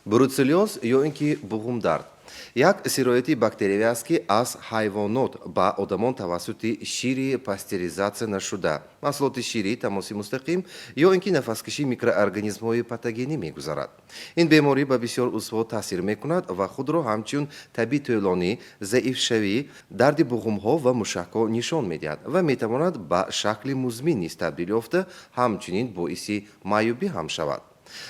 Бруцеллёз ё ин ки буғумдард як сирояти бактериявӣ аст, ки аз ҳайвонот ба одамон тавассути шири пастеризатсия нашуда, маҳсулоти ширӣ, тамоси мустақим ё ин ки нафаскашии микроорганизмҳои патогенӣ мегузарад. Ин беморӣ ба бисёр узвҳо таъсир мекунад ва худро ҳамчун таби тӯлонӣ, заифшавӣ, дарди буғумҳо ва мушакҳо нишон медиҳад ва метавонад ба шакли музмин низ табдил ёфта, ҳамчунин боиси маъюбӣ ҳам шавад.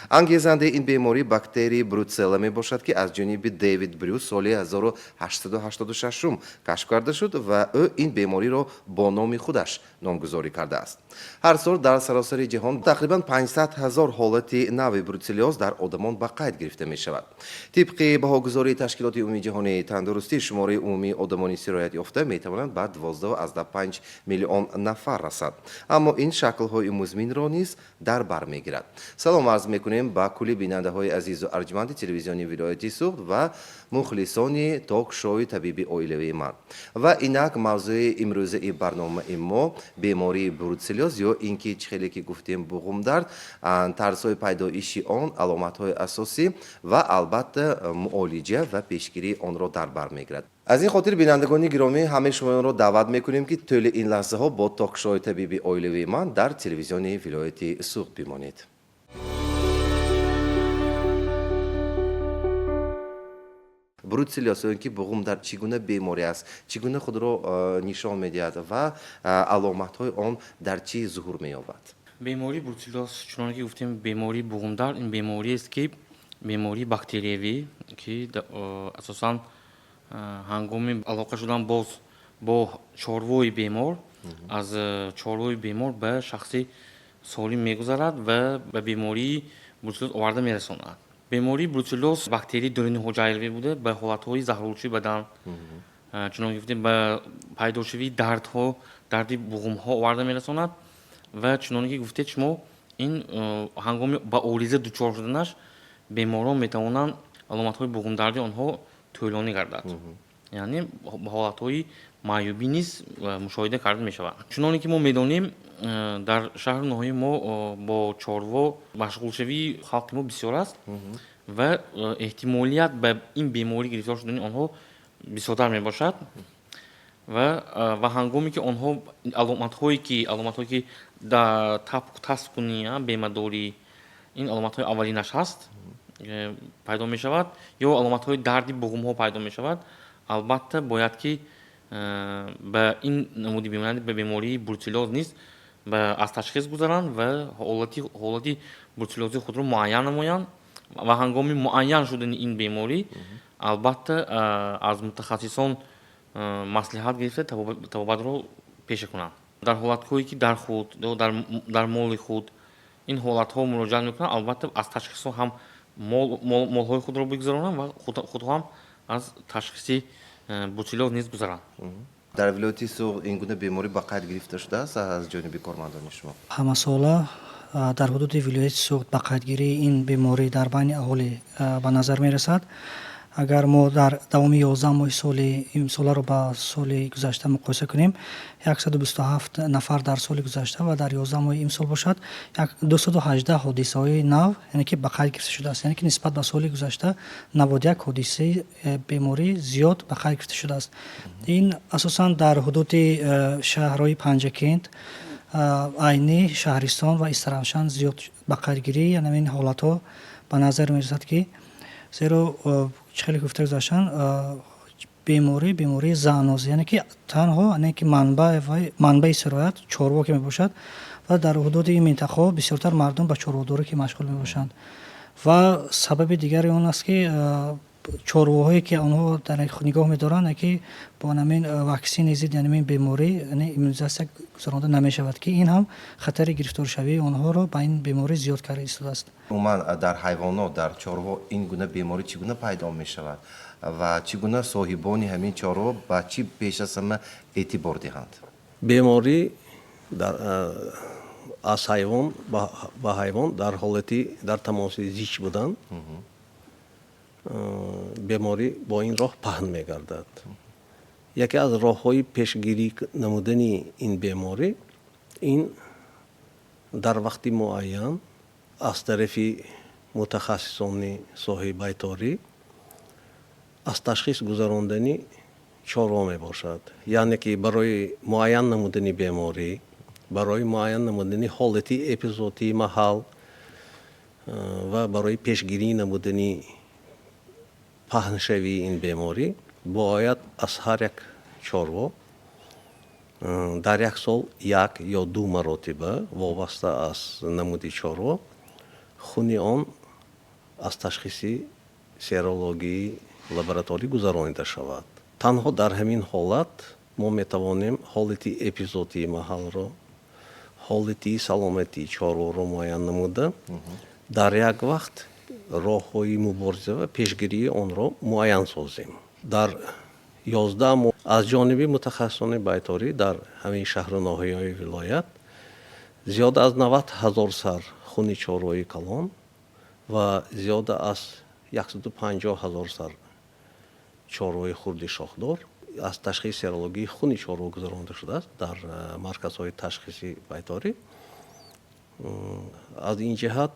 Ангезандаи ин беморӣ бактерии бруцелла мебошад, ки аз ҷониби Дэвид Брюс соли 1886 кашф карда шуд ва ӯ ин бемориро бо номи худаш номгузорӣ кардааст. Ҳар сол дар саросари ҷаҳон тақрибан 500 ҳазор ҳолати нави бруцеллёз дар одамон ба қайд гирифта мешавад. Тибқи баҳогузории Ташкилоти Умумии ҷаҳонии тандурустӣ, шумораи умумии одамони сироят ёфта метавонанд ба 12,5 миллион нафар расад, аммо ин шаклҳои музминро низ дар бар мегирад. Салом арз мекунем ба кулли бинандаҳои азизу арҷманди телевизиони вилояти Суғд ва мухлисони ток-шоуи табиби оилавии ман. Ва инак мавзӯи имрӯзаи барномаи мо бемории бруцеллёз ё ин ки чӣ хеле ки гуфтем, буғумдард, тарзҳои пайдоиши он, аломатҳои асосӣ ва албатта муолиҷа ва пешгирии онро дар бар мегирад. Аз ин хотир, бинандагони гиромӣ, ҳамаи шумоёнро даъват мекунем, ки тӯли ин лаҳзаҳо бо ток-шоуи табиби оилавии ман дар телевизиони вилояти Суғд бимонед. Бруцеллёз ё ин ки буғумдард чӣ гуна беморӣ аст, чӣ гуна худро нишон медиҳад ва аломатҳои он дар чӣ зуҳур меёбад? Бемории бруцеллёз, чуноне ки гуфтем, бемории буғумдард, ин бемориест, ки бемории бактериявӣ, ки асосан ҳангоми алоқа шудан боз бо чорвои бемор аз чорвои бемор ба шахси солим мегузарад ва ба бемории бруцеллёз оварда мерасонад. Бемории бруцеллёз бактерияи дуринҳуҷайравӣ буда, ба ҳолатҳои заҳролудшавии бадан, чунон ки гуфтем, ба пайдошавии дардҳо, дарди буғумҳо оварда мерасонад. Ва чуноне ки гуфтед шумо, ин ҳангоми ба ориза дучор шуданаш беморон метавонанд аломатҳои буғумдарди онҳо тӯлонӣ гардад, яъне ҳолатҳои маъюбӣ низ мушоҳида карда мешавад. Чуноне ки мо медонем, дар шаҳру ноҳияи мо бо чорво машғулшавии халқи мо бисёр аст ва эҳтимолият ба ин беморӣ гирифтор шудани онҳо бисёртар мебошад. Ва ҳангоме ки онҳо аломатҳое ки таскунӣ, бемадорӣ, ин аломатҳои аввалинаш ҳаст, пайдо мешавад ё аломатҳои дарди буғумҳо пайдо мешавад, албатта бояд ки ба ин намуди беморӣ, ба бемории бруцеллёз низ аз ташхис гузаранд ва ҳолати бруцеллёзи худро муайян намоянд. Ва ҳангоми муайян шудани ин беморӣ, албатта, аз мутахассисон маслиҳат гирифта, табобатро пеша кунанд. Дар ҳолатҳое ки дар худ ё дар моли худ ин ҳолатҳо муроҷиат мекунанд, албатта, аз ташхисҳо ҳам молҳои худро бигузаронанд ва худҳо ҳам аз ташхиси бруцеллёз низ гузаранд. Дар вилояти Суғд ин гуна беморӣ ба қайд гирифта шудааст аз ҷониби кормандони шумо? Ҳамасола дар ҳудуди вилояти Суғд ба қайдгирии ин беморӣ дар байни аҳолӣ ба назар мерасад. Агар мо дар давоми 11 моҳи соли имсоларо ба соли гузашта муқоиса кунем, 127 нафар дар соли гузашта ва дар 11 моҳи имсол бошад, 218 ҳодисаҳои нав, яъне ки ба қайд гирифта шудааст, яъне ки нисбат ба соли гузашта 91 ҳодисаи беморӣ зиёд ба қайд гирифта шудааст. Ин асосан дар ҳудуди шаҳрҳои Панҷакент, Айнӣ, Шаҳристон ва Истаравшан зиёд ба қайдгирии ин ҳолатҳо ба назар мерасад, ки зеро, чӣ хеле гуфта гузаштанд, беморӣ бемории зооноз, яъне ки танҳо яъне ки манбаи сироят чорво ки мебошад ва дар ҳудуди ин минтақаҳо бисёртар мардум ба чорводорӣ ки машғул мебошанд. Ва сабаби дигари он аст, ки чорвоҳое ки онҳо дар нигоҳ медоранд, ки бо ҳамин ваксини зидди ҳамин беморӣ, яъне иммунизатсия гузаронда намешавад, ки ин ҳам хатари гирифторшавии онҳоро ба ин беморӣ зиёд карда истодааст. Умуман, дар ҳайвонот, дар чорво ин гуна беморӣ чӣ гуна пайдо мешавад ва чӣ гуна соҳибони ҳамин чорво ба чӣ пеш аз ҳама эътибор диҳанд? Беморӣ аз ҳайвон ба ҳайвон дар ҳолати дар тамоси зич будан, беморӣ бо ин роҳ паҳн мегардад. Яке аз роҳҳои пешгирӣ намудани ин беморӣ ин дар вақти муайян аз тарафи Мутахассисони соҳаи байторӣ аз ташхис гузарондани чорво мебошад, яъне ки барои муайян намудани беморӣ, барои муайян намудани ҳолати эпизоотии маҳал ва барои пешгирӣ намудани паҳншавии ин беморӣ бояд аз ҳар як чорво дар як сол як ё ду маротиба, вобаста аз намуди чорво, хуни он аз ташхиси серологии лабораторӣ гузаронида шавад. Танҳо дар ҳамин ҳолат мо метавонем ҳолати эпизоотии маҳалро, ҳолати саломатии чорворо муайян намуда, дар як вақт роҳҳои мубориза ва пешгирии онро муайян созем. Дар 11 моҳ аз ҷониби мутахассисони байторӣ дар ҳамин шаҳру ноҳияҳои вилоят зиёда аз 90 000 сар хуни чорвои калон ва зиёда аз 150 000 сар чорвои хурди шохдор аз ташхиси серологии хуни чорво гузаронида шудааст дар марказҳои ташхиси байторӣ. Аз ин ҷиҳат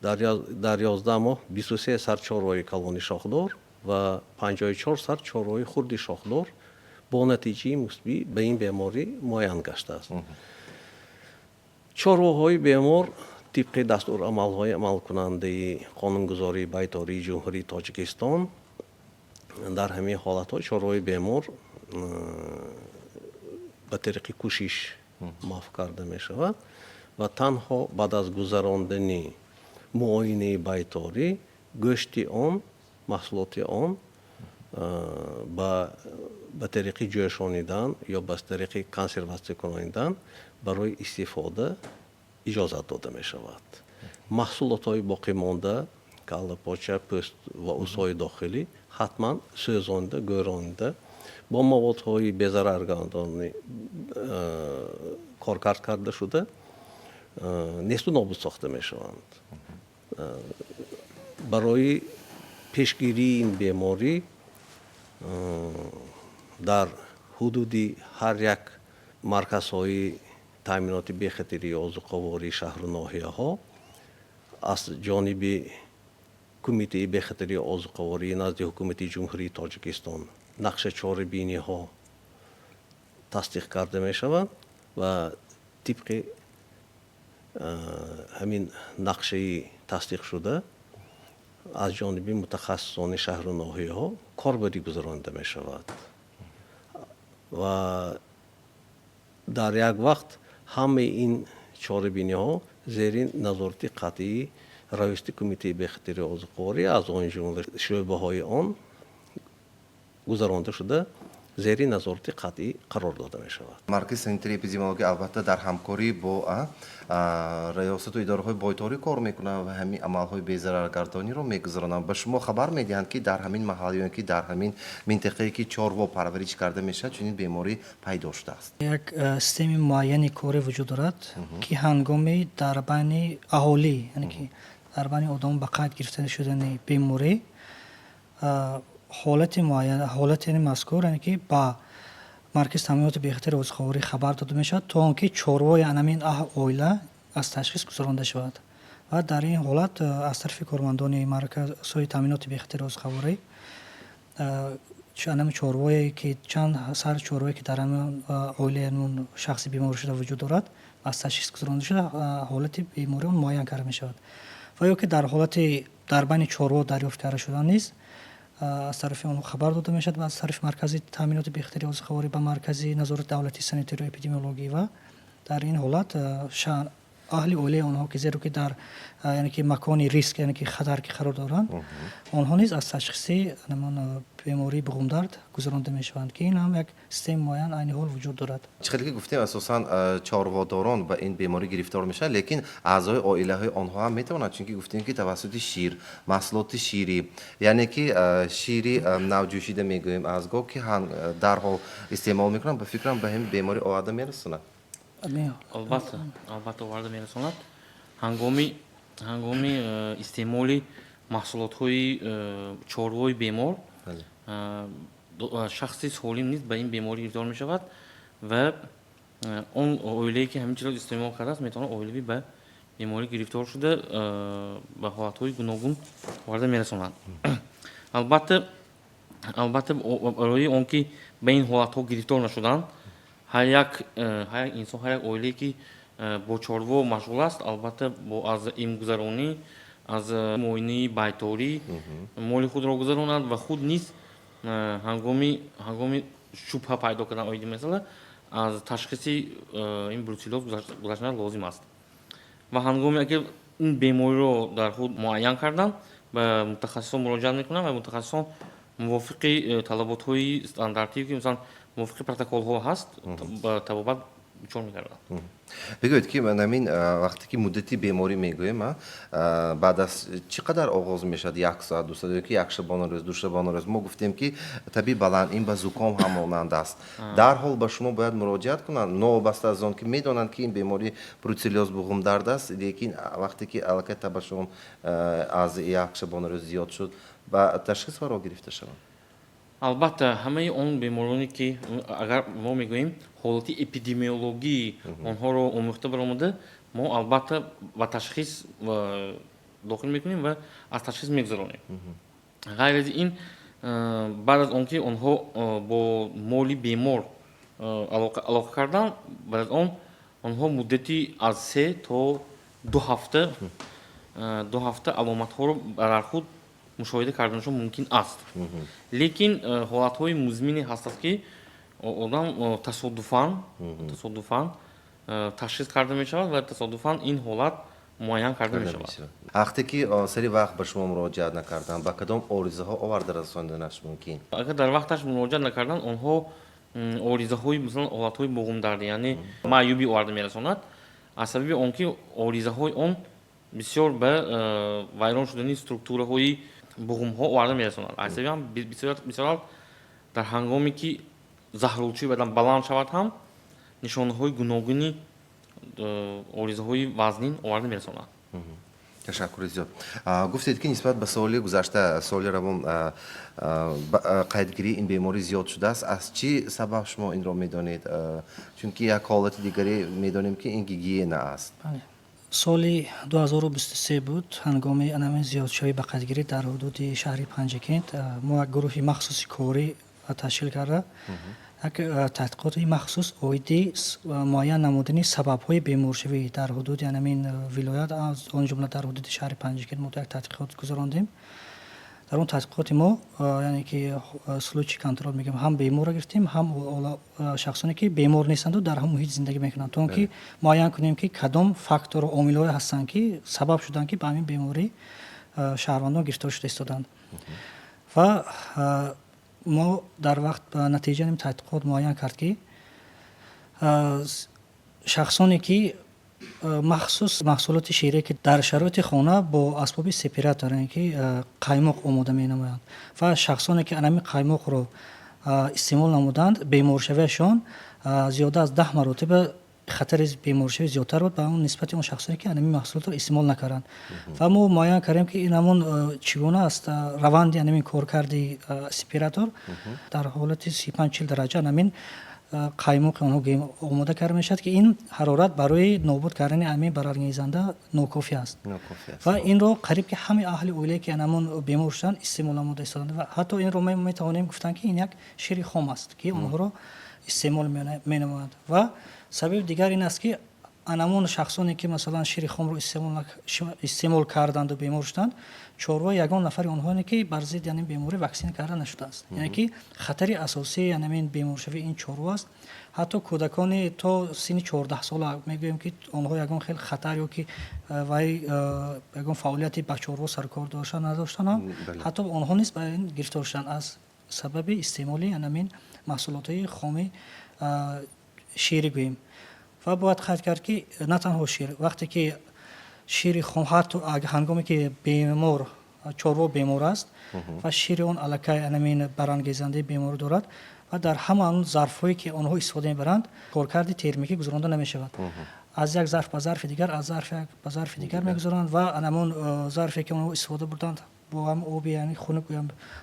дар 11 моҳ 23 сар чорвои калони шохдор ва 54 сар чорвои хурди шохдор бо натиҷаи мусбӣ ба ин беморӣ муайян гаштааст. Чорвоҳои бемор тибқи дастурамалҳои амалкунандаи қонунгузории байтории Ҷумҳурии Тоҷикистон, дар ҳамин ҳолатҳо чорвои бемор ба тариқи кӯшиш маҳв карда мешавад ва танҳо баъд аз гузарондани муоинаи байторӣ гӯшти он, маҳсулоти он ба тариқи ҷӯшонидан ё ба тариқи консерватсия кунонидан барои истифода иҷозат дода мешавад. Маҳсулотҳои боқимонда, каллапоча, пӯст ва усҳои дохилӣ ҳатман сӯзонида, гӯронида, бо маводҳои безараргардонӣ коркард карда шуда, несту нобуд сохта мешаванд. Барои пешгирии ин беморӣ дар ҳудуди ҳар як марказҳои таъминоти бехатарии озуқавории шаҳру ноҳияҳо аз ҷониби Кумитаи бехатарии озуқавории назди Ҳукумати Ҷумҳурии Тоҷикистон нақша чорабиниҳо тасдиқ карда мешаванд ва тибқи ҳамин нақшаи тасдиқшуда аз ҷониби мутахассисони шаҳру ноҳияҳо корбарӣ гузаронида мешавад ва дар як вақт ҳамаи ин чорабиниҳо зери назорати қатъии раёсати Кумитаи бехатарии озуқаворӣ, аз он ҷумла шӯъбаҳои он, гузаронида шуда, зери назорати қатъӣ қарор дода мешавад. Маркази санитарии эпидемиология албатта дар ҳамкорӣ бо раёсату идораҳои бойторӣ кор мекунанд ва ҳамин амалҳои безараргардониро мегузаронанд. Ба шумо хабар медиҳанд, ки дар ҳамин маҳал ё ки дар ҳамин минтақае, ки чорво парвариш карда мешавад, чунин беморӣ пайдо шудааст? Як системаи муайяни корӣ вуҷуд дорад, ки ҳангоми дар байни аҳолӣ, яъне ки дар байни одамон ба қайд гирифта шудани беморӣ, ҳолати муайян, ҳолати мазкур, яъне ки ба маркази таъминоти бехатари озуқаворӣ хабар дода мешавад, то он ки чорвои анамин оила аз ташхис гузаронда шавад. Ва дар ин ҳолат аз тарафи кормандони марказҳои таъминоти бехатари озуқаворӣ анами чорвое ки чанд сар чорвое ки дар ҳамин оилаи ҳамон шахси беморшуда вуҷуд дорад, аз ташхис гузаронда шуда, ҳолати бемории он муайян карда мешавад. Ва ё ки дар ҳолати дар байни чорво дарёфт карда шудан низ аз тарафи онҳо хабар дода мешавад ва аз тарафи маркази таъминоти бехатари озуқаворӣ ба маркази назорати давлатии санитарию эпидемиологӣ. Ва дар ин ҳолат аҳли оилаи онҳо, ки зеро ки дар, яъне ки, макони риск, яъне ки хатар ки қарор доранд, онҳо низ аз ташхиси ҳамон бемории буғумдард гузаронда мешаванд, ки ин ҳам як системаи муайян айни ҳол вуҷуд дорад. Чӣ хеле ки гуфтем, асосан чорводорон ба ин беморӣ гирифтор мешаванд, лекин аъзои оилаҳои онҳо ҳам метавонанд, чунки гуфтем, ки тавассути шир, маҳсулоти ширӣ, яъне ки шири навҷӯшида мегӯем, аз гов, ки дарҳол истеъмол мекунанд, ба фикрам, ба ҳамин беморӣ оварда мерасонад. Албатта, албатта, оварда мерасонад. Ҳангоми истеъмоли маҳсулотҳои чорвои бемор шахси солим низ ба ин беморӣ гирифтор мешавад ва он оилае, ки ҳамин чизро истеъмол кардааст, метавонад оилавӣ ба беморӣ гирифтор шуда, ба ҳолатҳои гуногун оварда мерасонад. Албатта, барои он ки ба ин ҳолатҳо гирифтор нашуданд, ҳар як инсон, ҳар як оилае, ки бо чорво машғул аст, албатта, бо аз имгузаронӣ, аз муоинаи байторӣ моли худро гузаронад ва худ низ ҳангоми шубҳа пайдо кардан оиди масъала аз ташхиси ин бруцеллёз гузаштан лозим аст. Ва ҳангоме агар ин бемориро дар худ муайян карданд, ба мутахассисон муроҷиат мекунанд ва мутахассисон мувофиқи талаботҳои стандартӣ, ки масалан мувофиқи протоколҳо ҳаст, ба табобат дучор мегарданд. Бигӯед, ки ҳамин вақте ки муддати беморӣ мегӯем, баъд аз чӣ қадар оғоз мешавад? Як соат, 2 соат ё ки як шабонарӯз, 2 шабонарӯз? Мо гуфтем, ки таби баланд ин ба зуком ҳам монанд аст. Дарҳол ба шумо бояд муроҷиат кунанд, новобаста аз он ки медонанд, ки ин беморӣ бруцеллёз, буғумдард аст, лекин вақте ки аллакай табашон аз як шабонарӯз зиёд шуд, ба ташхис фаро гирифта шаванд. Албатта, ҳамаи он бемороне, ки агар мо мегӯем, ҳолати эпидемиологии онҳоро омӯхта баромада, мо албатта ба ташхис дохил мекунем ва аз ташхис мегузаронем. Ғайр аз ин, баъд аз он ки онҳо бо моли бемор алоқа карданд, баъд аз он онҳо муддати аз 3 то 2 ҳафта, 2 ҳафта аломатҳоро дар худ мушоҳида карданашон мумкин аст. Лекин ҳолатҳои музмине ҳастанд, ки одам тасодуфан ташхис карда мешавад ва тасодуфан ин ҳолат муайян карда мешавад. Вақте ки сари вақт ба шумо муроҷиат накарданд, ба кадом оризаҳо оварда расонданаш мумкин? Агар дар вақташ муроҷиат накарданд, онҳо оризаҳои, масалан, ҳолатҳои буғумдардӣ, яъне маъюбӣ оварда мерасонад, аз сабаби он ки оризаҳои он бисёр ба вайрон шудани структураҳои буғумҳо оварда мерасонад. Аз сабаби ҳам бисёр дар ҳангоме ки заҳролудшавии бадан баланд шавад ҳам нишонаҳои гуногуни оризаҳои вазнин оварда мерасонад. Ташаккури зиёд. Гуфтед, ки нисбат ба соли гузашта, соли равон, қайдгирии ин беморӣ зиёд шудааст. Аз чӣ сабаб шумо инро медонед? Чунки як ҳолати дигаре медонем, ки ин гигиена аст. Соли 2023 буд, ҳангоми анамин зиёдшавии ба қайдгирӣ дар ҳудуди шаҳри Панҷакент, мо як гурӯҳи махсуси корӣ ташкил карда, як таҳқиқоти махсус оиди муайян намудани сабабҳои беморшавӣ дар ҳудуди анамин вилоят, аз он ҷумла дар ҳудуди шаҳри Панҷакент, мо як таҳқиқот гузарондем. Дар он таҳқиқоти мо, яъне ки случай контроль мегӯем, ҳам беморро гирифтем, ҳам шахсоне, ки бемор нестанду дар ҳам муҳит зиндагӣ мекунанд, то он ки муайян кунем, ки кадом фактору омилҳое ҳастанд, ки сабаб шуданд, ки ба ҳамин беморӣ шаҳрвандон гирифтор шуда истоданд. Ва мо дар вақт ба натиҷаи ин таҳқиқот муайян кард, ки шахсоне, ки махсус маҳсулоти ширие, ки дар шароити хона бо асбоби сепаратор, яъне ки қаймоқ омода менамоянд, ва шахсоне, ки анами қаймоқро истеъмол намуданд, беморшавиашон зиёда аз 10 маротиба хатари беморшавӣ зиёдтар буд ба он нисбати он шахсоне, ки анами маҳсулотро истеъмол накарданд. Ва мо муайян кардем, ки ин ҳамон чӣ гуна аст раванди анамин коркарди сепаратор. Дар ҳолати 35-40 дараҷа анамин қаймоқи онҳо омода карда мешавад, ки ин ҳарорат барои нобуд кардани ҳамин барангезанда нокофӣ аст. Ва инро қариб ки ҳамаи аҳли оилае, ки анамон бемор шуданд, истеъмол намуда истоданд. Ва ҳатто инро метавонем гуфтан, ки ин як шири хом аст, ки онҳоро истеъмол менамоянд. Ва сабаби дигар ин аст, ки анамон шахсоне, ки масалан шири хомро истеъмол карданду бемор шуданд, чорвои ягон нафари онҳое, ки бар зидди ҳамин беморӣ ваксина карда нашудааст. Яъне ки хатари асосии ҳамин беморшавӣ ин чорво аст. Ҳатто кӯдакони то синни 14 сола мегӯем, ки онҳо ягон хел хатар ё ки вай ягон фаъолияти ба чорво сарукор дошта надоштанд, ҳатто онҳо низ ба ин гирифтор шуданд аз сабаби истеъмоли ҳамин маҳсулотҳои хоми ширӣ гӯем. Ва бояд қайд кард, ки на танҳо шир. Вақте ки шири хом, ҳатто ҳангоме ки бемор чорво бемор аст ва шири он аллакай анамин барангезандаи беморӣ дорад, ва дар ҳама он зарфҳое, ки онҳо истифода мебаранд, коркарди термикӣ гузаронда намешавад. Аз як зарф ба зарфи дигар, аз зарф ба зарфи дигар мегузаронанд ва анамон зарфе, ки онҳо истифода бурданд, бо ҳам оби, яъне хунук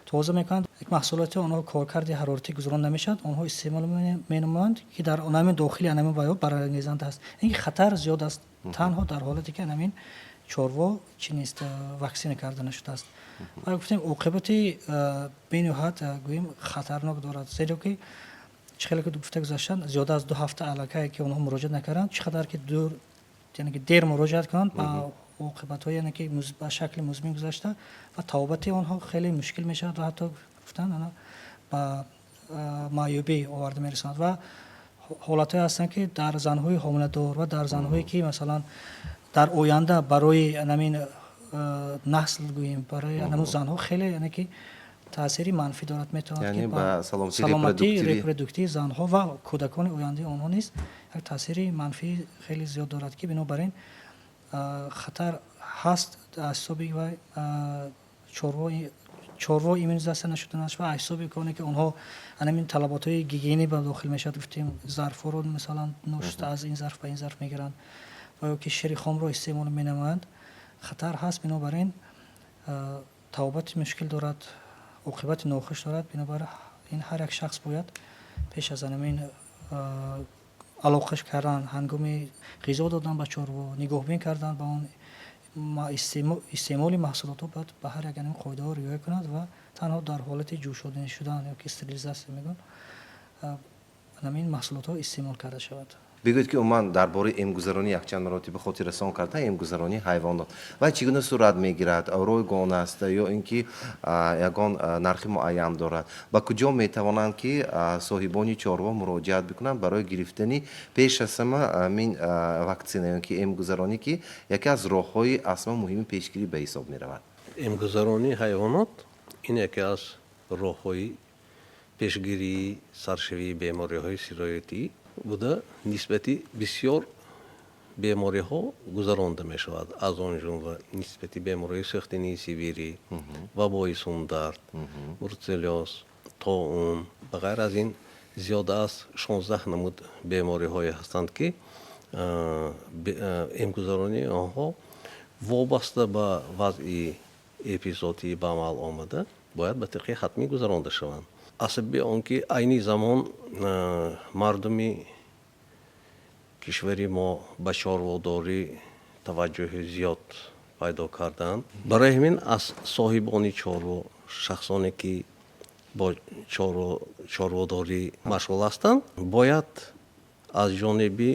тоза мекунанд. Маҳсулоти онҳо коркарди ҳароратӣ гузаронда намешавад, онҳо истеъмол менамоянд, ки дар анамин дохили анамин ваё барангезанда аст. Ин хатар зиёд аст. Танҳо дар ҳолате, ки ҳамин чорво чӣ нест, ваксина карда нашудааст. Ва гуфтем, оқибати бениҳоят, гӯем, хатарнок дорад, зеро ки чӣ хеле ки гуфта гузаштанд, зиёда аз 2 ҳафта аллакай ки онҳо муроҷиат накарданд, чӣ қадар ки дур, яъне ки дер муроҷиат кунанд, ба оқибатҳо, яъне ки ба шакли музмин гузашта ва табобати онҳо хеле мушкил мешавад ва ҳатто гуфтанд, ана ба маъюбӣ оварда мерасонад. Ва ҳолатҳое ҳастанд, ки дар занҳои ҳомиладор ва дар занҳое, ки масалан дар оянда барои ҳамин насл, гӯем, барои ҳамун занҳо хеле, яъне ки таъсири манфӣ дорад, метавонад ки ба саломатии репродуктивии занҳо ва кӯдакони ояндаи онҳо низ як таъсири манфии хеле зиёд дорад, ки бинобар ин хатар ҳаст аз ҳисоби вай чорво иммунизатсия нашуданаш ва аз ҳисоби оне, ки онҳо ҳамин талаботҳои гигиенӣ ба дохил мешавад. Гуфтем, зарфҳоро масалан ношуста аз ин зарф ба ин зарф мегиранд ва ё ки шири хомро истеъмол менамоянд, хатар ҳаст. Бинобар ин табобати мушкил дорад, оқибати нохуш дорад. Бинобар ин ҳар як шахс бояд пеш аз ҳамин алоқа кардан, ҳангоми ғизо додан ба чорво, нигоҳбин кардан ба он, истеъмоли маҳсулотҳо, бояд ба ҳар як ҳамин қоидаҳо риоя кунад ва танҳо дар ҳолати ҷӯшонида шудан ё ки стерилизатсия мегӯянд, ҳамин маҳсулотҳо истеъмол карда шавад. Бигӯед, ки умуман дар бораи эмгузаронӣ якчанд маротиба хотиррасон карда. Эмгузаронии ҳайвонот ва чӣ гуна сурат мегирад? Ройгон аст ё ин ки ягон нархи муайян дорад? Ба куҷо метавонанд, ки соҳибони чорво муроҷиат бикунанд барои гирифтани пеш аз ҳама ҳамин ваксина ё ки эмгузаронӣ, ки яке аз роҳҳои асла муҳими пешгирӣ ба ҳисоб меравад? Эмгузаронии ҳайвонот ин яке аз роҳҳои пешгирии саршавии бемориҳои сироятӣ буда, нисбати бисёр бемориҳо гузаронда мешавад, аз он ҷумла нисбати бемориҳои сӯхтинии сибирӣ, вабои сумдард, бруцеллёз, тоун. Ба ғайр аз ин, зиёда аз 16 намуд бемориҳое ҳастанд, ки эмгузаронии онҳо вобаста ба вазъи эпизоотӣ ба амал омада бояд ба тариқи ҳатмӣ гузаронда шаванд. Аз сабаби он ки айни замон мардуми кишвари мо ба чорводорӣ таваҷҷӯҳи зиёд пайдо карданд, барои ҳамин аз соҳибони чорво, шахсоне, ки бо чорводорӣ машғул ҳастанд, бояд аз ҷониби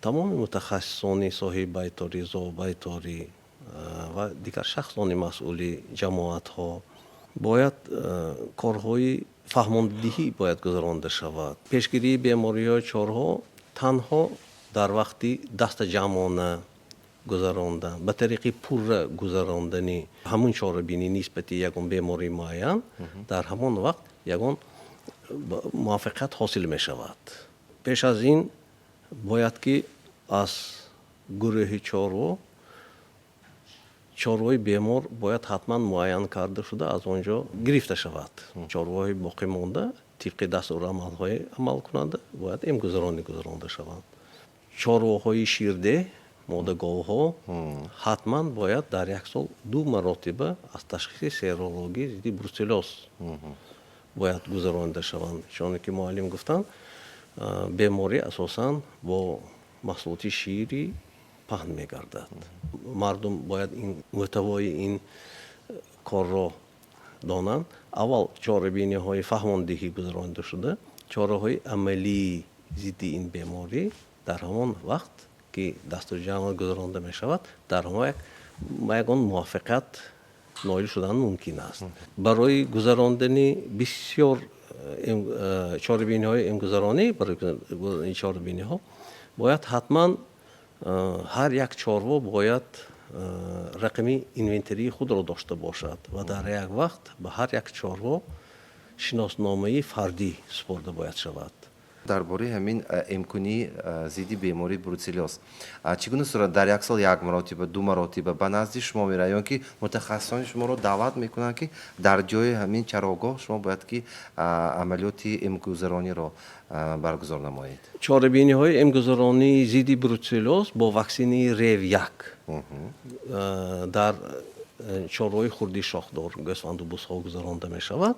тамоми мутахассисони соҳаи байторӣ, зообайторӣ ва дигар шахсони масъули ҷамоатҳо бояд корҳои фаҳмондиҳӣ бояд гузаронда шавад. Пешгирии бемориҳои чорво танҳо дар вақти дастаҷамъона гузарондан, ба тариқи пурра гузарондани ҳамун чорабинӣ нисбати ягон бемории муайян, дар ҳамон вақт ягон муваффақият ҳосил мешавад. Пеш аз ин бояд ки аз гурӯҳи чорво чорвои бемор бояд ҳатман муайян карда шуда, аз он ҷо гирифта шавад. Чорвоҳои боқӣ монда тибқи дастурамалҳои амалкунанда бояд эмгузаронӣ гузаронда шаванд. Чорвоҳои ширдеҳ, модаговҳо ҳатман бояд дар як сол ду маротиба аз ташхиси серологӣ зидди бруцеллёз бояд гузаронида шаванд. Чуноне ки муаллим гуфтанд, беморӣ асосан бо маҳсулоти ширӣ паҳн мегардад. Мардум бояд ин мӯҳтавои ин корро донанд. Аввал чорабиниҳои фаҳмондиҳӣ гузаронида шуда, чораҳои амалии зидди ин беморӣ дар ҳамон вақт, ки дастурҷамъ гузаронда мешавад, дар ҳамон як ба ягон муваффақият ноил шудан мумкин аст. Барои гузарондани бисёр чорабиниҳои эмгузаронӣ, барои ин чорабиниҳо бояд ҳатман ҳар як чорво бояд рақами инвентарии худро дошта бошад ва дар як вақт ба ҳар як чорво шиносномаи фардӣ супорда бояд шавад. Дар бораи ҳамин эмкунии зидди бемории бруцеллёз чӣ гуна сурат? Дар як сол як маротиба, ду маротиба ба назди шумо меравад ё ки мутахассисони шуморо даъват мекунанд, ки дар ҷои ҳамин чарогоҳ шумо бояд ки амалиёти эмгузарониро баргузор намоед? Чорабиниҳои эмгузаронии зидди бруцеллёз бо ваксинаи РЕВ 1 дар чорвои хурди шохдор, гӯсфанду бузҳо гузаронда мешавад.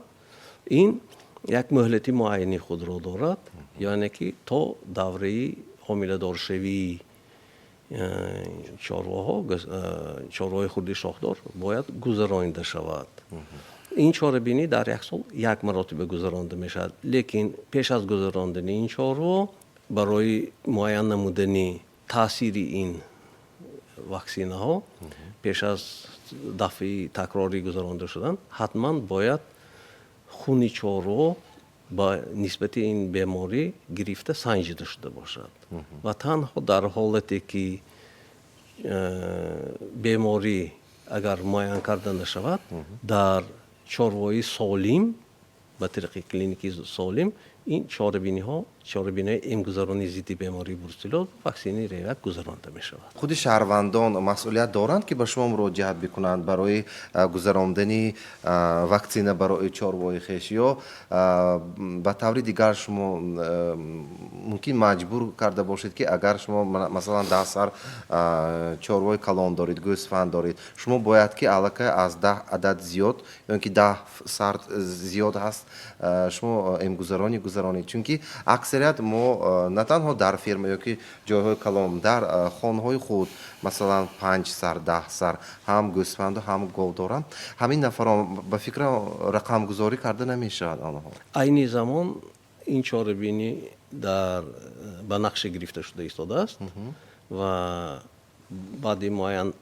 Ин як муҳлати муайяни худро дорад, яъне ки то давраи ҳомиладоршавии. чорвоҳо, чорвои хурди шохдор бояд гузаронида шавад. Ин чорабинӣ дар як сол як маротиба гузаронда мешавад, лекин пеш аз гузарондани ин чорво барои муайян намудани таъсири ин ваксинаҳо пеш аз дафъаи такрорӣ гузаронда шудан ҳатман бояд хуни чорво ба нисбати ин беморӣ гирифта санҷида шуда бошад ва танҳо дар ҳолате ки беморӣ агар муайян карда нашавад, дар чорвои солим, ба тариқи клиникии солим ин чорабиниҳо, чорабиниҳои эмгузаронии зидди бемории бруцеллёз, ваксинаи Ревиак гузаронда мешавад. Худи шаҳрвандон масъулият доранд, ки ба шумо муроҷиат бикунанд барои гузарондани ваксина барои чорвои хеш, ё ба таври дигар шумо мумкин маҷбур карда бошед, ки агар шумо, масалан, 10 сар чорвои калон доред, гӯсфанд доред, шумо бояд ки аллакай аз 10 адад зиёд ё ин ки 10 сар зиёд ҳаст, шумо эмгузаронӣ гузаронед? Чунки аксарият мо на танҳо дар ферма ё ки ҷойҳои калон, дар хонаҳои худ, масалан, панҷ сар, 10 сар ҳам гӯсфанду ҳам гов доранд. Ҳамин нафарон, ба фикрам, рақамгузорӣ карда намешавад онҳо. Айни замон ин чорабинӣ дар ба нақша гирифта шуда истодааст ва баъди муайян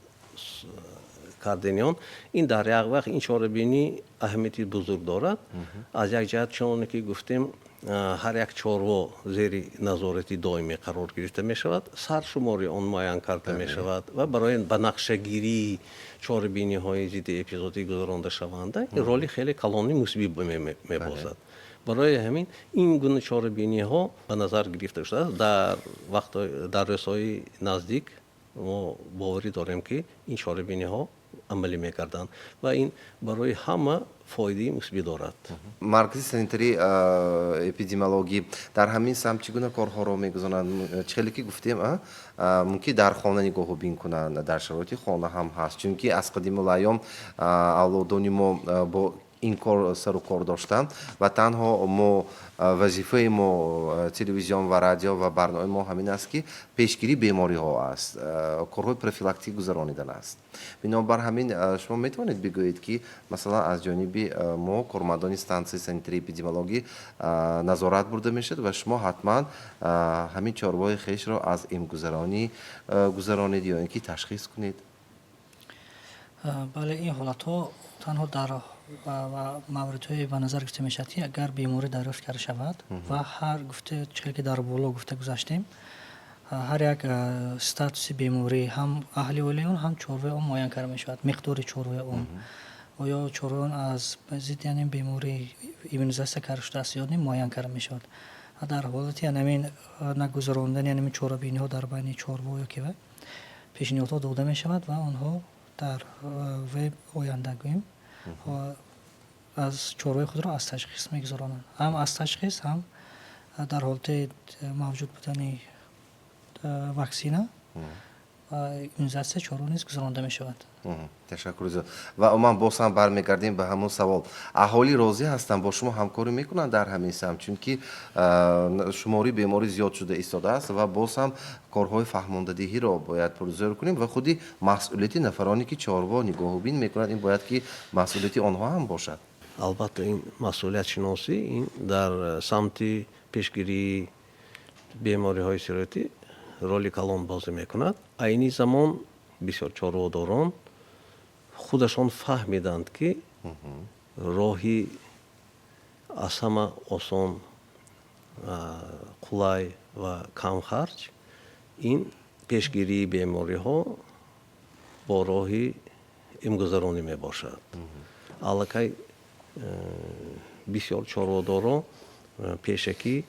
кардани он ин дар як вақт ин чорабинӣ аҳамияти бузург дорад. Аз як ҷиҳат, чуноне ки гуфтем, ҳар як чорво зери назорати доимӣ қарор гирифта мешавад, саршумори он муайян карда мешавад ва барои ба нақшагирии чорабиниҳои зидди эпизоотӣ гузарондашаванда ин роли хеле калони мусбӣ мебозад. Барои ҳамин ин гуна чорабиниҳо ба назар гирифта шудааст. Дар вақт, дар рӯзҳои наздик мо боварӣ дорем, ки ин чорабиниҳо амалӣ мекарданд ва ин барои ҳама фоидаи мусбӣ дорад. Маркази санитарии эпидемиологӣ дар ҳамин самт чӣ гуна корҳоро мегузаронанд? Чӣ хеле ки гуфтем, мумкин дар хона нигоҳубин кунанд, дар шароити хона ҳам ҳаст, чунки аз қадимулайём авлодони мо бо ин кор сару кор доштанд. Ва танҳо мо, вазифаи мо, телевизион ва радио ва барномаи мо ҳамин аст, ки пешгирии бемориҳо аст, корҳои профилактикӣ гузаронидан аст. Бинобар ҳамин шумо метавонед бигӯед, ки масалан аз ҷониби мо, кормандони стансияи санитарии эпидемиологӣ, назорат бурда мешавад ва шумо ҳатман ҳамин чорвои хешро аз эмгузаронӣ гузаронед ё ин ки ташхис кунед? Бале, ин ҳолатҳо танҳо дар мавридҳое ба назар гирифта мешавад, ки агар беморӣ дарёфт карда шавад ва ҳар гуфта, чӣ ки дар боло гуфта гузаштем, ҳар як статуси беморӣ, ҳам аҳли оилаи он, ҳам чорвои он муайян карда мешавад, миқдори чорвои он, оё чорвои он аз зидди ҳамин беморӣ иммунизатсия карда шудааст ё не, муайян карда мешавад. Дар ҳолати ҳамин нагузарондани ҳамин чорабиниҳо дар байни чорво ё ки пешниҳодҳо дода мешавад ва онҳо дар веб оянда гӯем аз чорвои худро аз ташхис мегузаронанд, ҳам аз ташхис, ҳам дар ҳолати мавҷуд будани ваксина ва иммунизатсия чорво низ гузаронда мешавад. Ташаккури зиёд. Ва умуман боз ҳам бармегардем ба ҳамон савол: аҳолӣ розӣ ҳастанд, бо шумо ҳамкорӣ мекунанд дар ҳамин самт? Чунки шумори беморӣ зиёд шуда истодааст ва боз ҳам корҳои фаҳмондадиҳиро бояд пурзӯр кунем ва худи масъулияти нафароне, ки чорво нигоҳубин мекунанд, ин бояд ки масъулияти онҳо ҳам бошад. Албатта, ин масъулиятшиносӣ ин дар самти пешгирии бемориҳои сироятӣ роли калон бозӣ мекунад. Айни замон бисёр чорводорон худашон фаҳмиданд, ки роҳи аз ҳама осон, қулай ва камхарҷ ин пешгирии бемориҳо бо роҳи эмгузаронӣ мебошад. Аллакай бисёр чорводорон пешакӣ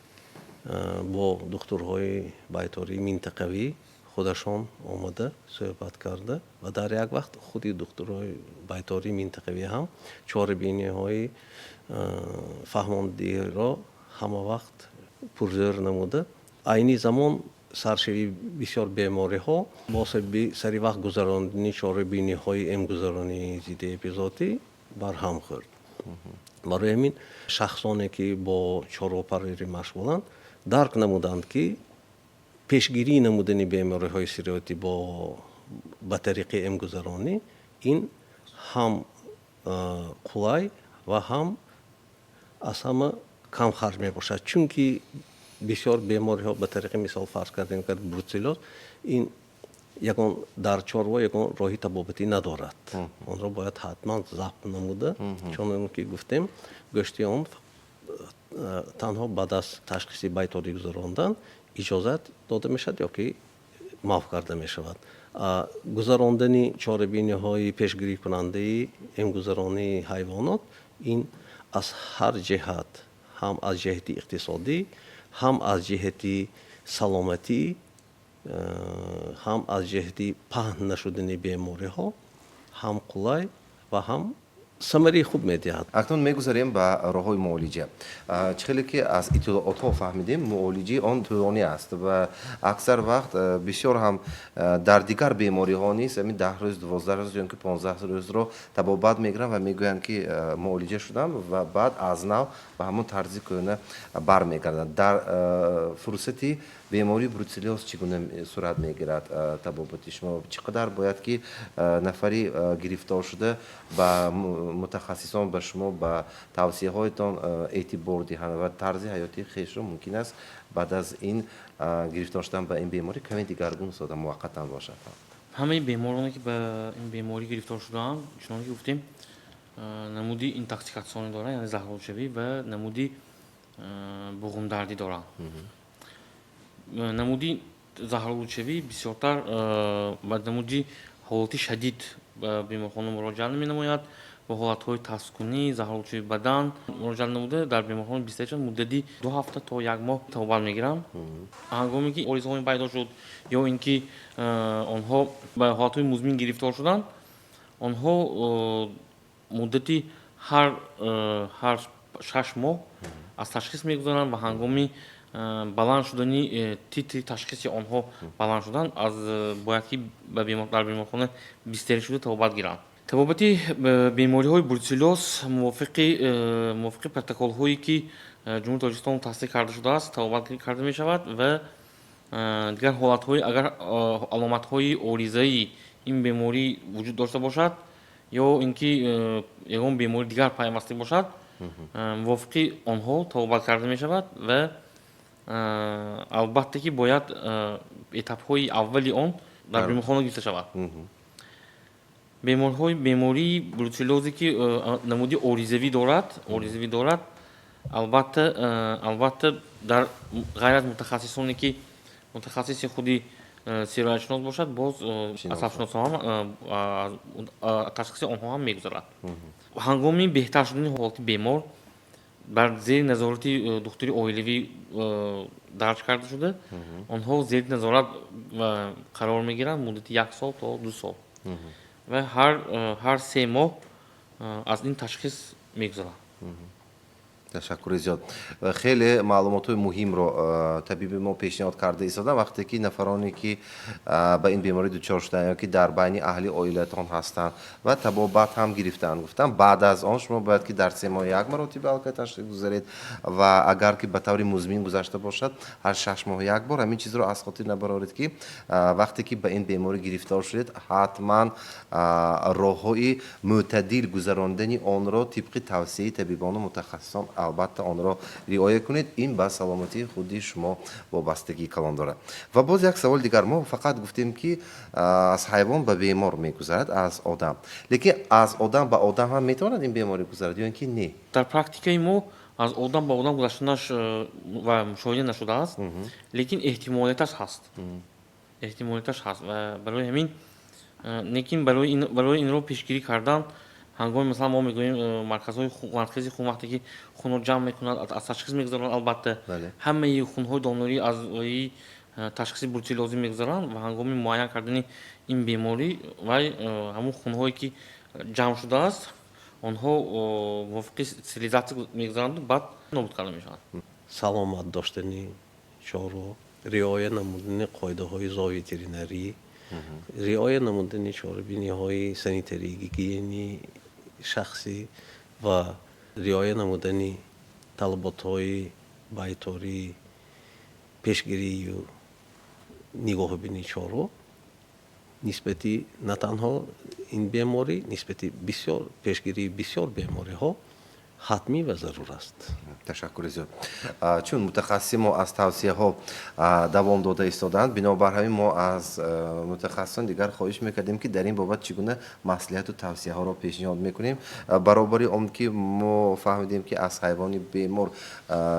бо духтурҳои байтории минтақавӣ худашон омада суҳбат карда ва дар як вақт худи духтурҳои байтории минтақавӣ ҳам чорабиниҳои фаҳмондиҳиро ҳама вақт пурзӯр намуда. Айни замон саршавии бисёр бемориҳо бо сабаби сари вақт гузарондани чорабиниҳои эмгузаронии зидди эпизоотӣ барҳам хӯрд. Барои ҳамин шахсоне, ки бо чорвопарварӣ машғуланд, дарк намуданд, ки Пешгирӣ намудани бемориҳои сироятӣ ба тариқи эмгузаронӣ ин ҳам қулай ва ҳам аз ҳама кам харҷ мебошад, чунки бисёр бемориҳо, ба тариқи мисол фарз кардем, бруцеллоз, ин ягон дар чорво ягон роҳи табобатӣ надорад. Онро бояд ҳатман забҳ намуда, чунон ки гуфтем, гӯшти он танҳо баъд аз ташхиси байторӣ гузарондан иҷозат дода мешавад ё ки маф карда мешавад. Гузарондани чорабиниҳои пешгирикунандаи эмгузаронии ҳайвонот ин аз ҳар ҷиҳат, ҳам аз ҷиҳати иқтисодӣ, ҳам аз ҷиҳати саломатӣ, ҳам аз ҷиҳати паҳн нашудани бемориҳо ҳам қулай ва ҳам самараи хуб медиҳад. Акнун мегузарем ба роҳҳои муолиҷа. Чӣ хеле ки аз иттилоотҳо фаҳмидем, муолиҷаи он тӯлонӣ аст ва аксар вақт бисёр ҳам дар дигар бемориҳо низ ҳамин 10 рӯз, 12 рӯз ё ки 15 рӯзро табобат мегиранд ва мегӯянд, ки муолиҷа шудам, ва баъд аз нав ба ҳамон тарзи кӯҳна бармегарданд. Дар фурсати бемории бруцеллёз чӣ гуна сурат мегирад табобати шумо? Чӣ қадар бояд ки нафари гирифторшуда ба мутахассисон, ба шумо, ба тавсияҳоятон эътибор диҳанд ва тарзи ҳаётии хешро мумкин аст баъд аз ин гирифтор шудан ба ин беморӣ каме дигаргун созад, муваққатан бошад? Ҳамаи бемороне, ки ба ин беморӣ гирифтор шудаанд, чуноне ки гуфтем, намуди интоксикатсионӣ доранд, яъне заҳролудшавӣ, ва намуди буғумдардӣ доранд. Намуди заҳролудшавӣ бисёртар ба намуди ҳолати шадид ба беморхона муроҷиат менамояд. Бо ҳолатҳои таскунӣ, заҳролудшавии бадан муроҷиат намуда, дар беморхона бистарӣ шуда, муддати 2 ҳафта то як моҳ табобат мегиранд. Ҳангоме ки оризаҳои пайдо шуд ё ин ки онҳо ба ҳолатҳои музмин гирифтор шуданд, онҳо муддати ҳар 6 моҳ аз ташхис мегузаранд ва ҳангоми баланд шудани титри ташхиси онҳо баланд шудан аз бояд ки дар беморхона бистарӣ шуда табобат гиранд. Табобати бемориҳои бруцеллёз мувофиқи протоколҳое, ки Ҷумҳурии Тоҷикистон тасдиқ карда шудааст, табобат карда мешавад ва дигар ҳолатҳои, агар аломатҳои оризаи ин беморӣ вуҷуд дошта бошад ё ин ки ягон бемории дигар пайвастӣ бошад, мувофиқи онҳо табобат карда мешавад ва албатта ки бояд этапҳои аввали он дар беморхона гирифта шавад. Беморҳои бемории бруцеллёзе, ки намуди оризавӣ дорад, албатта, дар ғайр аз мутахассисоне, ки мутахассиси худи сироятшинос бошад, боз асабшиносҳо ҳам ташхиси онҳо ҳам мегузарад. Ҳангоми беҳтар шудани ҳолати бемор бар зери назорати духтури оилавӣ дарҷ карда шуда, онҳо зери назорат қарор мегиранд муддати як сол то 2 сол ва ҳар 3 моҳ аз ин ташхис мегузаранд. Ташаккури зиёд. Хеле маълумотҳои муҳимро табиби мо пешниҳод карда истода. Вақте ки нафароне, ки ба ин беморӣ дучор шуданд ё ки дар байни аҳли оилатон ҳастанд ва табобат ҳам гирифтаанд, гуфтам, баъд аз он шумо бояд ки дар 3 моҳ як маротиба аллакай ташхис гузаред ва агар ки ба таври музмин гузашта бошад, ҳар 6 моҳ як бор. Ҳамин чизро аз хотир набароред, ки вақте ки ба ин беморӣ гирифтор шудед, ҳатман роҳҳои мӯътадил гузарондани онро тибқи тавсияи табибону мутахассисон албатта онро риоя кунед. Ин ба саломатии худи шумо вобастагии калон дорад. Ва боз як саволи дигар. Мо фақат гуфтем, ки аз ҳайвон ба бемор мегузарад, аз одам, лекин аз одам ба одам ҳам метавонад ин беморӣ гузарад ё ин ки не? Дар практикаи мо аз одам ба одам гузаштанаш ва мушоҳида нашудааст, лекин эҳтимолияташ ҳаст ва барои ҳамин, лекин барои инро пешгирӣ кардан, ҳангоми, масалан, мо мегӯем, марказҳои маркази хун вақте ки хунро ҷамъ мекунад, аз ташхис мегузаронад, албатта, ҳамаи хунҳои донорӣ аз ташхиси бруцеллёзӣ мегузаранд ва ҳангоми муайян кардани ин беморӣ вай ҳамон хунҳое, ки ҷамъ шудааст, онҳо мувофиқи стерилизатсия мегузаранду баъд нобуд карда мешаванд. Саломат доштани чорво, риоя намудани қоидаҳои зооветеринарӣ, риоя намудани чорабиниҳои санитарӣ, гигиении шахсӣ ва риоя намудани талаботҳои байторӣ, пешгирию. Нигоҳубини чорво нисбати на танҳо ин беморӣ, нисбати бисёр, пешгирии бисёр бемориҳо ҳатмӣ ва зарур аст. Ташаккури зиёд. Чун мутахассиси мо аз тавсияҳо давом дода истодаанд, бинобар ҳамин мо аз мутахассисон дигар хоҳиш мекардем, ки дар ин бобат чӣ гуна маслиҳату тавсияҳоро пешниҳод мекунем. Баробари он ки мо фаҳмидем, ки аз ҳайвони бемор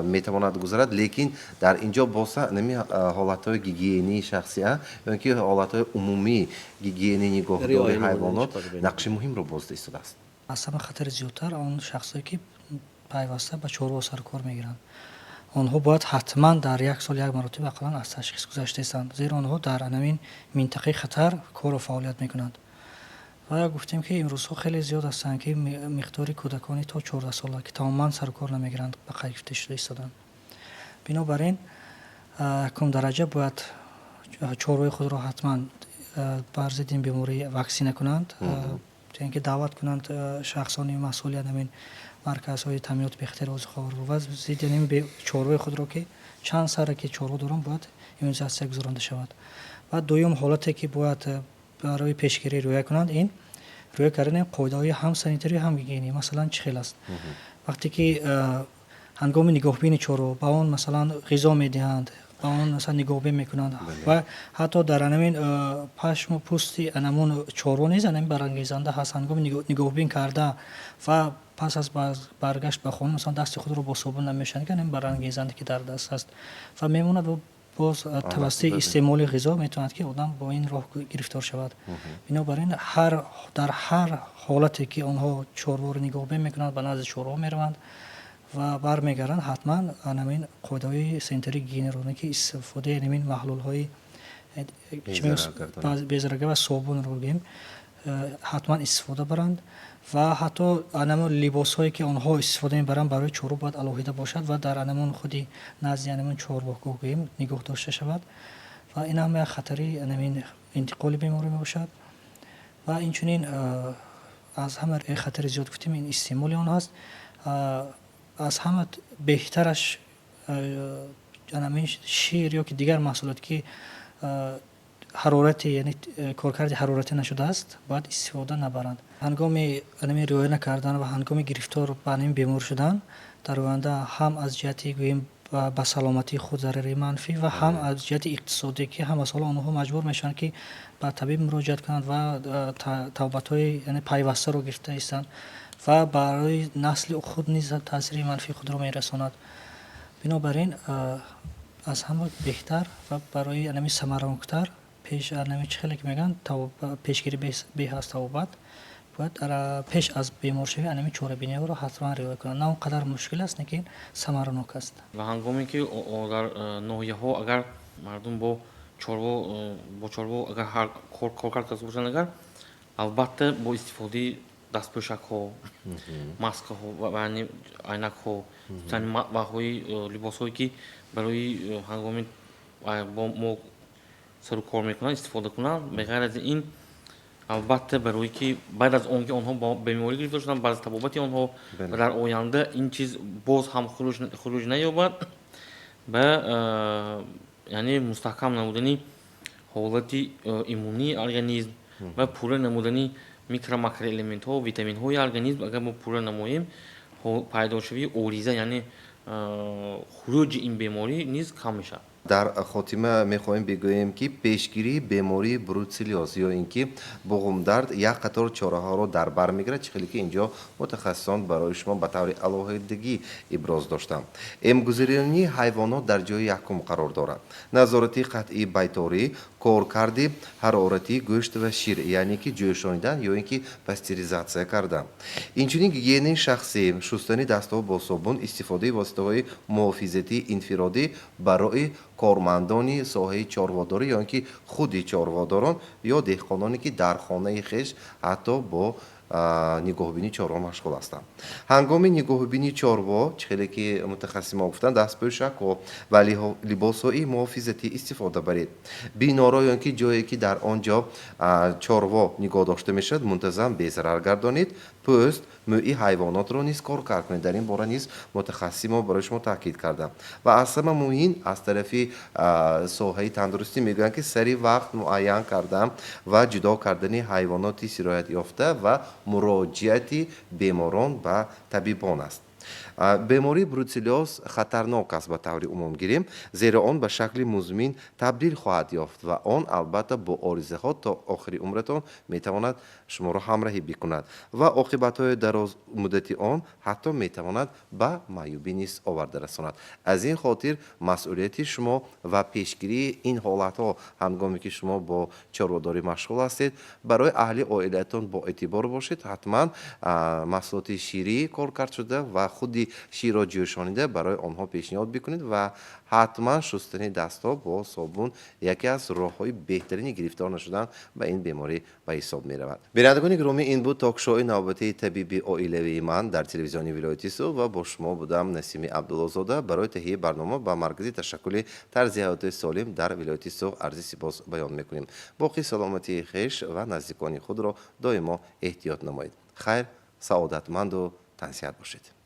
метавонад гузарад, лекин дар ин ҷо боз нами ҳолатҳои гигиении шахсия ё ки ҳолатҳои умумии гигиени нигоҳдории ҳайвонот нақши муҳимро бозида истодааст. Аз ҳама хатари зиёдтар он шахсое, ки пайваста ба чорво сарукор мегиранд. Онҳо бояд ҳатман дар як сол як маротиба ақаллан аз ташхис гузашта истанд, зеро онҳо дар анамин минтақаи хатар кору фаъолият мекунанд. Ва гуфтем, ки имрӯзҳо хеле зиёд ҳастанд, ки миқдори кӯдакони то 14 сола, ки тамоман сарукор намегиранд, ба қайд гирифта шуда истоданд. Бинобар ин якум дараҷа бояд чорвои худро ҳатман бар зидди ин беморӣ ваксина кунанд, ки даъват кунанд шахсони масъулият, ҳамин марказҳои таъминоти бехатари озуқаворро, ва зидди ҳамин чорвои худро, ки чанд саре ки чорво доранд, бояд иммунизатсия гузаронда шавад. Ва дуюм ҳолате, ки бояд барои пешгирӣ риоя кунанд, ин риоя кардани қоидаҳои ҳам санитарӣ, ҳам гигиенӣ. Масалан, чӣ хел аст? Вақте ки ҳангоми нигоҳбини чорво ба он, масалан, ғизо медиҳанд, ба он, масалан, нигоҳбин мекунанд ва ҳатто дар анамин пашму пӯсти анамун чорво низ анамин барангезанда ҳаст. Ҳангоми нигоҳбин карда ва пас аз баргашт ба хона, масалан, дасти худро бо собун намешӯянд, ки анамин барангезанда, ки дар даст ҳаст ва мемонад ва боз тавассути истеъмоли ғизо метавонад, ки одам бо ин роҳ гирифтор шавад. Бинобар ин дар ҳар ҳолате, ки онҳо чорворо нигоҳбин мекунанд, ба назди чорво мераванд ва бармегарданд, ҳатман анамин қоидаҳои санитарӣ, гигиениро, ки истифодаи анамин маҳлулҳои безараргар ва собунро гӯем, ҳатман истифода баранд. Ва ҳатто анамун либосҳое, ки онҳо истифода мебаранд барои чорво, бояд алоҳида бошад ва дар анамун худи назди анамун чорвогоҳ гӯем нигоҳ дошта шавад. Ва ин ҳам як хатари анамин интиқоли беморӣ мебошад. Ва инчунин аз ҳама хатари зиёд, гуфтем, ин истеъмоли он ҳаст. Аз ҳама беҳтараш анамин шир ё ки дигар маҳсулот, ки ҳарорати, яъне коркарди ҳароратӣ нашудааст, бояд истифода набаранд. Ҳангоми анамин риоя накардан ва ҳангоми гирифтор ба анамин бемор шудан, дар оянда ҳам аз ҷиҳати, гӯем, ба саломатии худ зарари манфӣ ва ҳам аз ҷиҳати иқтисодӣ, ки ҳамасола онҳо маҷбур мешаванд, ки ба табиб муроҷиат кунанд ва табобатҳои, яъне, пайвастаро гирифта истанд ва барои насли худ низ таъсири манфии худро мерасонад. Бинобар ин аз ҳама беҳтар ва барои анами самараноктар пеш анами, чӣ хеле ки мегӯянд, пешгирӣ беҳ аз табобат, бояд пеш аз беморшавӣ анами чорабиниҳоро ҳатман риоя кунанд. На он қадар мушкил аст, лекин самаранок аст. Ва ҳангоме ки дар ноҳияҳо агар мардум бо чорво агар кор карда бошанд, агар албатта бо истифодаи дастпӯшакҳо, маскаҳо ва айнакҳо, ваҳои либосҳое, ки барои ҳангоми бо мо сару кор мекунанд, истифода кунанд. Беғайр аз ин, албатта, барое ки баъд аз он ки онҳо бо беморӣ гирифтор шуданд, баъд аз табобати онҳо дар оянда ин чиз боз ҳам хуруҷ наёбад, ба яъне мустаҳкам намудани ҳолати иммунии организм ва пурра намудани микро, макроэлементҳо, витаминҳои организм, агар мо пурра намоем, пайдошавии ориза, яъне хуруҷи ин беморӣ низ кам мешавад. Дар хотима мехоҳем бигӯем, ки пешгирии бемории бруцеллиоз ё ин ки буғумдард як қатор чораҳоро дар бар мегирад, чӣ хеле ки инҷо мутахассисон барои шумо ба таври алоҳидагӣ иброз доштанд. Эмгузаронии ҳайвонот дар ҷои якум қарор дорад, назорати қатъии байторӣ, коркарди ҳароратии гӯшт ва шир, яъне ки ҷӯшонидан ё ин ки пастеризатсия кардан, инчунин гигиенаи шахсӣ, шустани дастҳо бо собун, истифодаи воситаҳои муҳофизатии инфиродӣ барои кормандони соҳаи чорводорӣ ё ин ки худи чорводорон ё деҳқононе, ки дар хонаи хеш ҳатто бо нигоҳубини чорво машғул ҳастанд. Ҳангоми нигоҳубини чорво, чӣ хеле ки мутахассисимо гуфтанд, дастпӯшакҳо ва либосҳои муҳофизатӣ истифода баред. Биноро ё ин ки ҷое, ки дар он ҷо чорво нигоҳ дошта мешавад, мунтазам безарар гардонед. Пӯст, Мӯи ҳайвонотро низ кор кард кунед. Дар ин бора низ мутахассиси мо барои шумо таъкид кардам. Ва аз ҳама муҳим, аз тарафи соҳаи тандурустӣ мегӯянд, ки сари вақт муайян кардан ва ҷудо кардани ҳайвоноти сироятёфта ва муроҷиати беморон ба табибон аст. Бемории бруцеллёз хатарнок аст, ба таври умум гирем, зеро он ба шакли музмин табдил хоҳад ёфт ва он, албатта, бо оризаҳо то охири умратон метавонад шуморо ҳамраҳӣ бикунад ва оқибатҳои дарозмуддати он ҳатто метавонад ба маъюбӣ низ оварда расонад. Аз ин хотир масъулияти шумо ва пешгирии ин ҳолатҳо, ҳангоме ки шумо бо чорводорӣ машғул ҳастед, барои аҳли оилаатон боэътибор бошед. Ҳатман маҳсулоти ширӣ коркард шуда ва худи ширро ҷӯшонида барои онҳо пешниҳод бикунед ва ҳатман шустани дастҳо бо собун яке аз роҳҳои беҳтарини гирифтор нашудан ба ин беморӣ ба ҳисоб меравад. Бинандагони гиромӣ, ин буд ток-шоуи навбатии «Табиби оилавии ман» дар телевизиони вилояти Суғд ва бо шумо будам Насими Абдуллозода. Барои таҳияи барнома ба Маркази ташаккули тарзи ҳаёти солим дар вилояти Суғд арзи сипос баён мекунем. Боқӣ саломатии хеш ва наздикони худро доимо эҳтиёт намоед. Хайр, саодатманду тансиҳат бошед.